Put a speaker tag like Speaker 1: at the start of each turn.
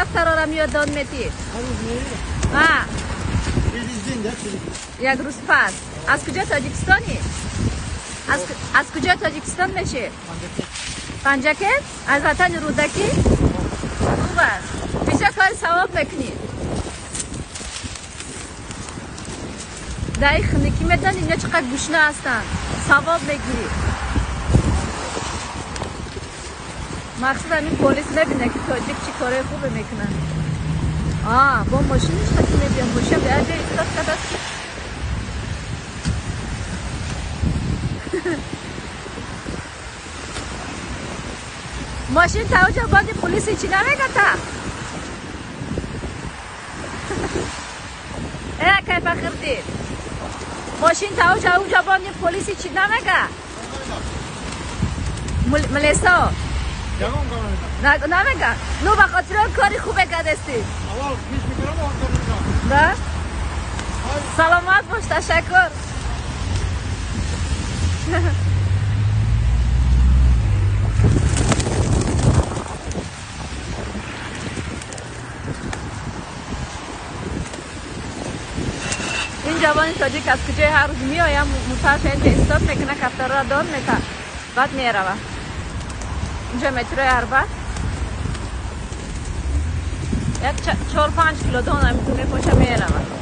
Speaker 1: кафтарора миёд дон метӣ? А? Як рӯз пас. Аз куҷо Тоҷикистонӣ? Аз куҷо Тоҷикистон мешӣ? Панҷакент? Аз ватани Рӯдакӣ? Хуб аст. Бисёр кори савоб мекунӣ. Дар ин хунукӣ медонӣ ино чӣ қадр гушна ҳастанд. Савоб мегирӣ. Мақсад ҳамин полис мебина ки тоҷик чӣ кораи хубе мекунад. А, бо мошиниш қати мебиям. Мошин ба як ҷой истод кардааст ки мошин та оҷа банди полиси чӣ намега та? Э, кайфа хирдӣ? Мошин та оҷа уҷа банди полиси чӣ намега? Милесо? Намега? Ну, ба хотири он кори хубе кардастӣ. Да? Саломат бош, ташаккур. Ин ҷавони тоҷик аз куҷои ҳар рӯз меоям, мутарша инҷа истод мекуна, кафтарора дон мета, баъд мерава. Инҷо метрои Арбат. Як 4-5 кило дон ҳамиту мепоша мерава.